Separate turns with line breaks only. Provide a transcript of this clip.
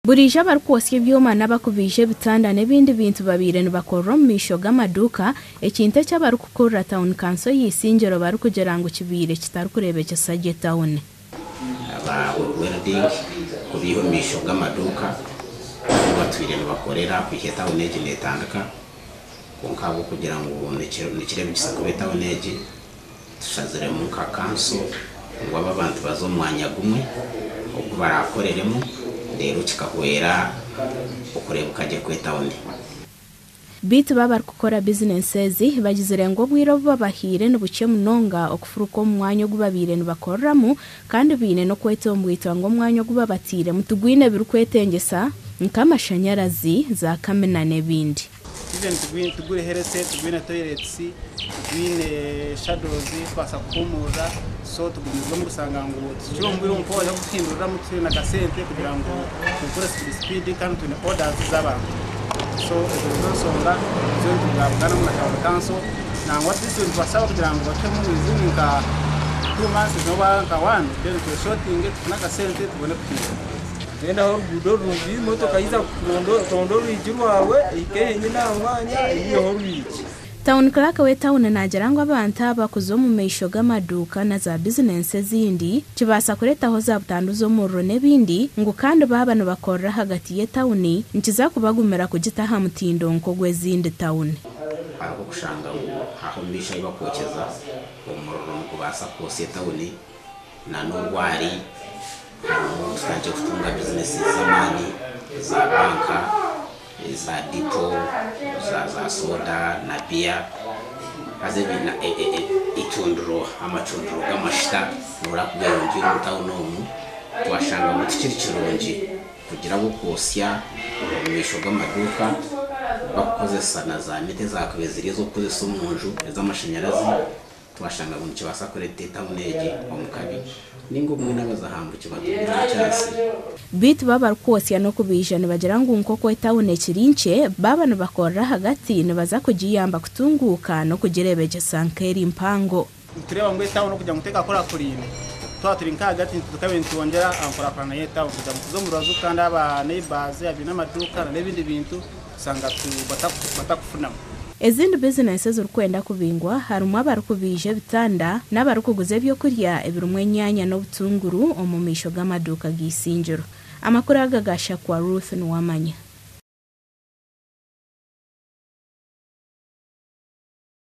Buriijo abarikwotsya ebyoma n'abarikubaija ebitanda n'ebindi bintu babaire nibakorera omu maisho g'amaduuka, ekintu eki abarikukurira tauni kanso y'eisingiro barikugira ngu kibaire kitarikureebekyesa gye tauni.
Aba welding kubiiha omu maisho g'amaduuka ahu batwire nibakorera kuhika etauni egi netandika kwonka ahabw'okugira ngu nikireebekyesa kubi etauni egi, Tushaziremu nka kanso ngu aba abantu baze omu mwanya gumwe ogu baraakoreremu reero kikahwera okureebeka gye kw'etauni.
Beitu bo abarikukora bizinensi ezi bagizire ngu obwire obu babahaire nibukye munonga okufuruka omu mwanya ogu babaire nibakoreramu kandi baine n'okwetombwitwa ngu omwanya ogu babatairemu tigwine birikwetengyesa nk'amashanyarazi, za kamina n'ebindi.
Even tiguri healthy, tigwine toilets, tigwine shadows kubaasa kuhuumurira so tugumizemu kushanga ngu tukiri omu bwire obu kuhinduriramu twine akasente kugira ngu tukore speed speed kandi twine orders z'abantu so ezo nizo nshonga ezo nitubugabuganamu na town council nangwa nitubashaba kugira ngu batuhemu izindi nka 2 months noba nka one, then tweshotinge tufune akasente tubone kuhindura.
Genda aho oruguudo rurungi, motoka yiza kuronda orwigi rwawe ehike henyine aha mwanya eyiheho orwigi.
Town Clerk w'etauni naagira ngu abantu aba kuza omu maisho g'amaduuka na za bizinensi ezindi kibaasa kureetaho za butandu z'omuriro n'ebindi, ngu kandi baaba nibakorera ahagati y'etauni nikiza kubagumira kugita aha mutindo nk'ogw'ezindi tauni.
Hariho okushanga ngu aho omu maisho ahu bakwokyeza omuriro nigubaasa kwosya etawuni na n'orwari. Harimu tutandikire kutunga bizinesi z'amaani za banka, za depo za soda na biya, haza itundiro, amacundiro g'amashita noreeba ku geyongiire omu tawuni omu. Twashanga ngu tikiri kirungi kugira ngu okwosya omu maisho g'amaduuka bakukozesa na za mita ezakubaire ziri ez'okukozesa omu nju ez'amashanyarazi. Twashanga ngu nikibaasa kureeta etawuni egi omu kabi ninga obumwe n'abazahambuki batugire ekyasi.
Beitu bo abarikwotsya n'okubaija nibagira ngu nk'oku etawuni ekiri nkye, baaba nibakorera ahagati nibaza kugiyamba kutunguuka n'okugireebegyesa nk'eri mpango.
Nitureeba ngu etawuni okugira ngu tekakurakurine, twaba turi nk'ahagati tukabaire nitwongyera aha nkurakurana y'etawuni kugira ngu tuze omu rubaju kandi aba neighbours abaine amaduuka n'ebindi bintu kusanga batakufunamu.
Ezindi bizinensi ezirikwenda kubingwa harimu abarikubaija ebitanda n'abarikuguza ebyokurya ebirimu enyaanya n'obutunguru omu maisho g'amaduuka g'eisingiro. Amakuru aga gashakwa Ruth Nuwamanya.